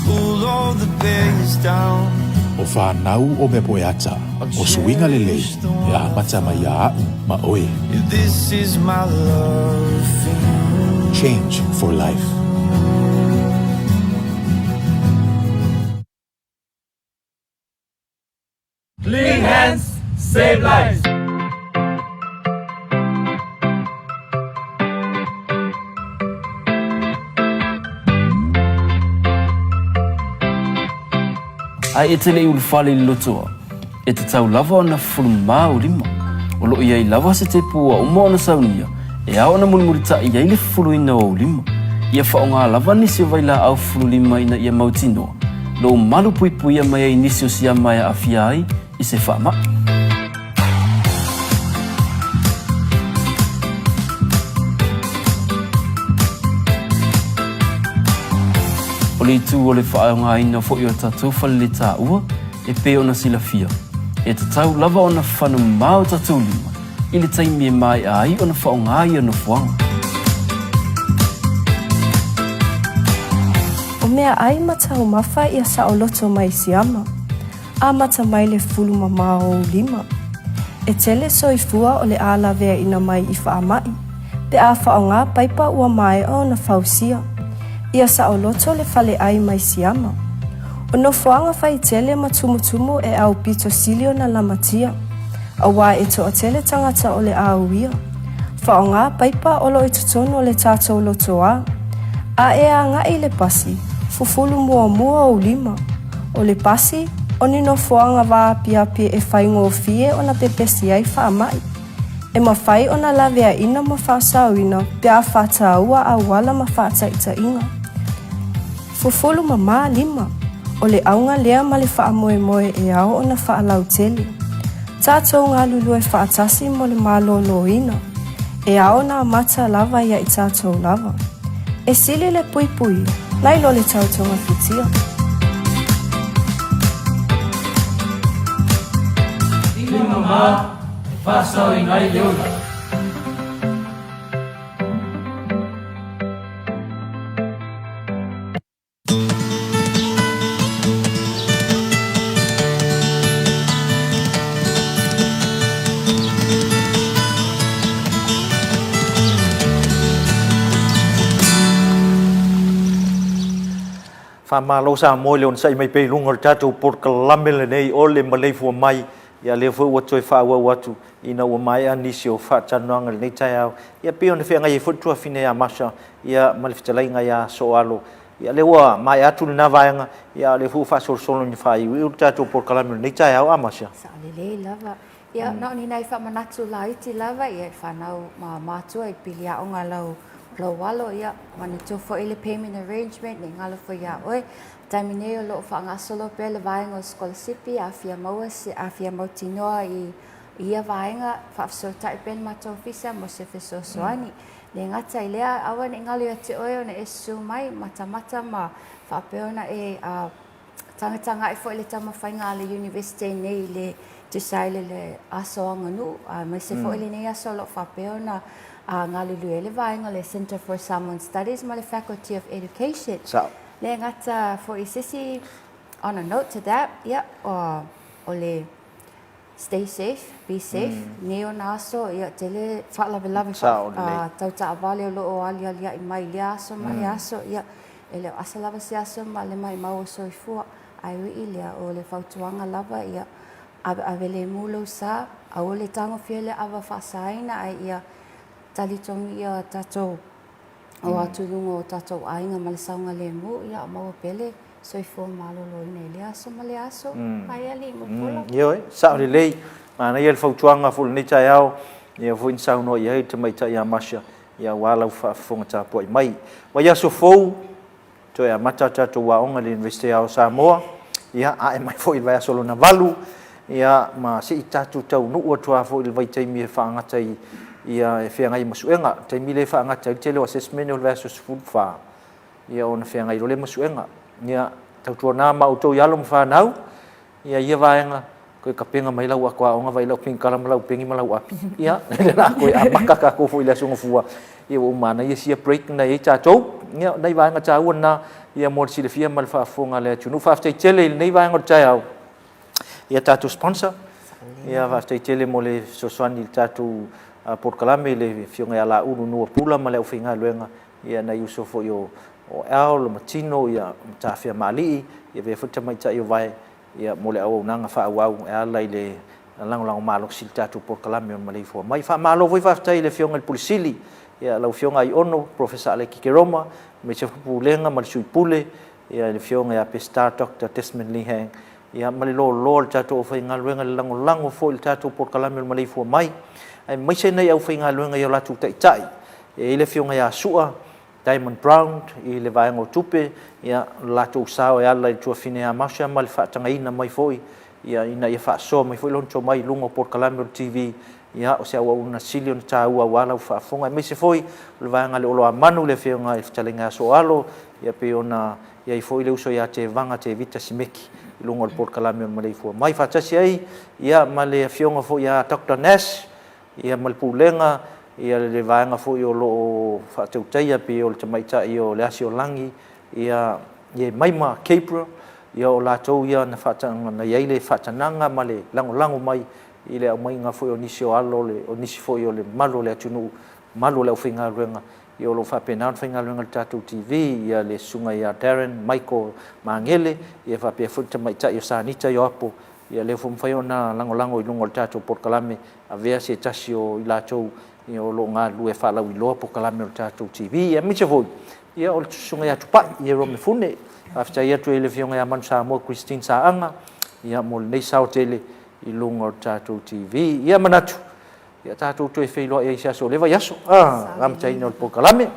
Pull all the barriers down. O whānau o mea poe ata, o suiga lelei, e amata mai iā aʻu ma oe. This is my love for you. Change for life. Clean hands, save lives. Ae e te le i ulufale i le lotoa, e tatau lava ona fufulu mamā ou lima. O lo o i ai lava se tepu ua uma ona saunia, e ao ona mulimulitaʻi ai le fufuluina o ou lima. Ia faaaoga lava nisi o vailaau fufulu lima ina ia mautinoa lou malu puipuia mai ai nisi o siama e aafia ai i se faamaʻi. O le itu o le faaaogaina foi o tatou faleletaua e pei ona silafia, e tatau lava ona fafana mamā o tatou lima i le taimi e maea ai ona faaaoga ia nofoaga. O meaʻai ma taumafa ia saoloto mai siama. Amata mai le fulu mamao o ou lima. E tele soifua o le a laveaina mai i faamaʻi, pe a faaaoga paipa ua maea ona fausia. Ia saoloto le faleʻai mai siama. O nofoaga faitele ma tumutumu e aupito sili ona lamatia, auā e toatele tagata o le a uia. Faaaoga paipa o lo i totonu o le tatou lotoā. A e agaʻi i le pasi, fufulu muamua ou lima. O le pasi, o ni nofoaga vaapiapi e faigofie ona pepesi ai faamaʻi. E mafai ona laveaina ma faasaoina pe a faataua auala ma faataitaiga. Fufulu mamā lima, o le auga lea ma le faamoemoe e ao ona faalautele. Tatou galulue faatasi mo le malōlōina. E ao ona amata lava ia i tatou lava. E sili le puipui, nai lo le tau togafitia. Lima mamā e faasaoina ai le ola. Faamalo Samoa i le onosai mai pea i luga o le tatou polokalame lenei o le maleifua mai. Ia lea foi ua toe faaauau atu ina ua maea nisi o faatalanoaga i lenei taeao, ia pei ona feagai ai foi le tuafafine ia Marcia ia ma le fetalaiga ia Sooalo. Ia lea ua maea atu lena vaega, ia a o lea foi ua faasolosolo ina faaiuiu le tatou polokalame o lenei taeao a Marcia? Sao lelei lava. Ia, na o ni nai faamanatu laiti lava ia i fanau ma matua i pili aoga lau lou alo, ia, manatua foi le payment arrangement, ne i galo foi iā oe. Taimi nei o lo o faagasolo pea le vaega o sikolasipi a fia maua se, a fia mautinoa i ia vaega, faafesootai pea le matou ofisa mo se fesoasoani. Le gata i lea, aua ne i galo ia te oe ona e susu mai, matamata ma faapea ona e tagatagai foi i le taumafaiga a le Iunivesite nei i le tusa ai le le aso aganuu, aemaise foi lenei aso o lo o faapea ona galulue ai le vaega o le Centre for Samoan Studies ma le Faculty of Education. Sao. Le gata foi i se isi, on a note to that, ia, o le stay safe, be safe, nei ona aso, ia, tele faalavelave tau taavale o lo o alialiai mai i lea aso ma lea aso, ia, e le o asa lava se aso ma le maumau o soifua. Ae ui i lea, o le fautuaga lava, ia, aveave lemu lou sa, aua le tagofia le ava faasaina, ae ia talitonu ia tatou o atu i luga o tatou aiga ma le saogalemu, ia maua pea le soifua maloloina i lea aso ma lea aso. Ai alii Mulipola. Ioe, sao lelei. Manaia le fautuaga foi i lenei taeao, lea foi na saunoa i ai le tamaitai ia Marcia, ia aua lau faafofoga tapuai mai. Vaiaso fou, Toe amata a tatou aoga i le Iunivesite Ao o Samoa, ia, ae mai foi i le vaiaso lona valu, ia, ma se i tatou taunuu atu lava foi i le vaitaimi e faagata ai, ia, e feagai ai ma suega. O le taimi lea e faagata ai le tele o assessment o le vaiaso 14, ia, ona feagai loa lea ma suega. Ia, tautuana ma outou i alo ma fanau, Ia ia vaega, toe tapena mai lau ato aoga, vaai lau penikala ma lau peni ma lau api. Ia, lea la toe amata tatou foi i le Aso Gafua. Ia ua uma manaia sia break na i ai tatou. Ia, o nai vaega taua na, ia mo le silafia ma le faafofoga a le atunuu. Faafetai tele i lenei vaega o le taeao i a tatou sponsor. Ia, faafetai tele mo le fesoasoani i le tatou polokalame i le Afioga ia Laulu Nuapula ma le aufaigaluega, ia nai uso foi o o Al, o Matino, ia, Matafea Maalii, ia avea foi le tamaitai o Vae, ia, mo le auaunaga faaauau e ala i le lagolago malosi i le tatou polokalame o le maleifua mai. Faamalo foi faafetai i le Afioga i le Pule Sili, ia, lau Afioga Aiono, Professor Aleki Keroma, aemaise foi Pulega ma le Sui Pule, ia, le Afioga ia Peseta Doctor Desmond Lee Hang, ia, ma le loaloa o le tatou aufaigaluega i le lagolago foi i le tatou polokalame o le maleifua mai, aemaise nai aufaigaluega i o latou taitai, e i ai le Afioga ia Sua, Diamond Brown i le vaega o tupe, ia, lo latou sao e ala i le tuafafine ia Marcia ma le faatagaina mai foi, ia, ina ia faasoa mai foi lona tomai i luga o polokalame o le TV, ia, o se auauna sili ona taua aua lau faafofoga, aemaise foi o le vaega a le Oloamanu, le Afioga i le Fetalaiga ia Sooalo, ia, pei ona i ai foi le uso ia Tevaga Tevita Simeki i luga o le polokalame o le Maleifua Mai faatasi ai, ia, ma le Afioga foi ia Doctor Nash, ia ma le Pulega, ia le vaega foi o lo o faatautaia pei o le tamaitai o Leasiolagi, ia Iemaima Gabriel, ia o latou ia na faatanaga, na i ai le faatanaga ma le lagolago mai i le aumaiga foi o nisi o alo o nisi foi o le mamalu o le atunuu, mamalu o le aufaigaluega, ia o lo o faapena ona faigaluega i le tatou TV, ia le Susuga ia Darren Michael Magele, ia faapea foi le tamaitai o Sanita Ioapo, Ia lea foi ua mafai ona lagolago i luga o le tatou polokalame, avea se tasi o i latou o lo o galulue e faalauiloa polokalame o le tatou TV, aemaise foi ia o le Susuga ia Tupai Ierome Fune. Faafetai atu ai i le Afioga ia Manusamoa Christine Saaga ia mo lenei sao tele i luga o le tatou TV. Ia manatu, ia tatou toe feiloai ai i se aso o lea vaiaso, a, amataina o le polokalame.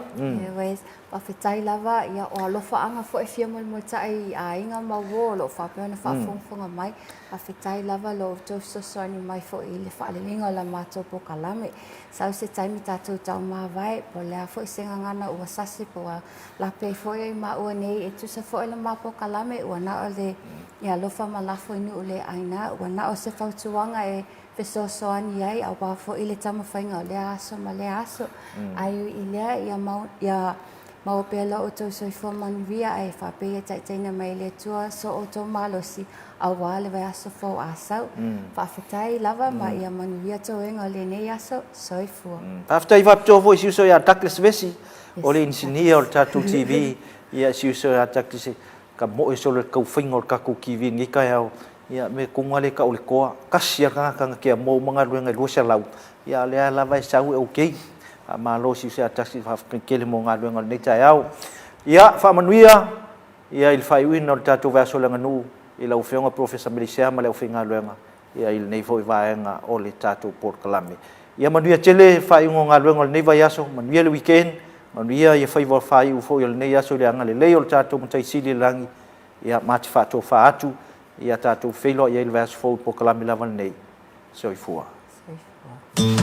Faafetai lava, ia o alofaaga foi e fia moemoetai i aiga ma uo o lo o faapea ona faafogafoga mai. Faafetai lava lo outou fesoasoani mai foi i le faaleleiga o la matou polokalame. Sau se taimi tatou taumavae, po o le a foi se gagana ua sasi po ua lape ai foi ai maua nei e tusa foi le ma polokalame, ua na o le alofa ma lafo i nuu le aina, ua na o se fautuaga e fesoasoani ai aua foi le taumafaiga o lea aso ma lea aso. Ae ui i lea, ia mau, ia maua pea lo outou soifua manuia ae faapea ia taitaiina mai e le Atua so outou malosi aua le vaiaso fou a sau. Faafetai lava ma ia manuia toega o lenei aso. Soifua. Faafetai faapitoa foi i si uso ia Douglas Vesi, o le inisinia o le tatou TV, ia si uso ia Douglas, ka moe solo i le tau faiga o le tatou TV i lenei taeao. Ia, mea tonu lava lea e tau o le toa. Tasi lava le tagata na te amoa uma galuega e 200, ia a o lea lava e sau e okay. Faamalo i se tasi, faafetai tele mo galuega o lenei taeao. Ia, faamanuia ia i le faaiuina o le tatou vaiaso o le aganuu i lau Afioga Polofesa Meleisea ma le aufaigaluega ia i lenei foi vaega o le tatou polokalame. Ia manuia tele faaiuga o galuega o lenei vaiaso, manuia le weekend, manuia ia faiva faaiu foi o lenei aso i le agalelei o le tatou Matai Sili i le Lagi. Ia, ma te faatofa atu, ia tatou feiloai ai i le vaiaso fou i le polokalame lava lenei. Soifua. Soifua.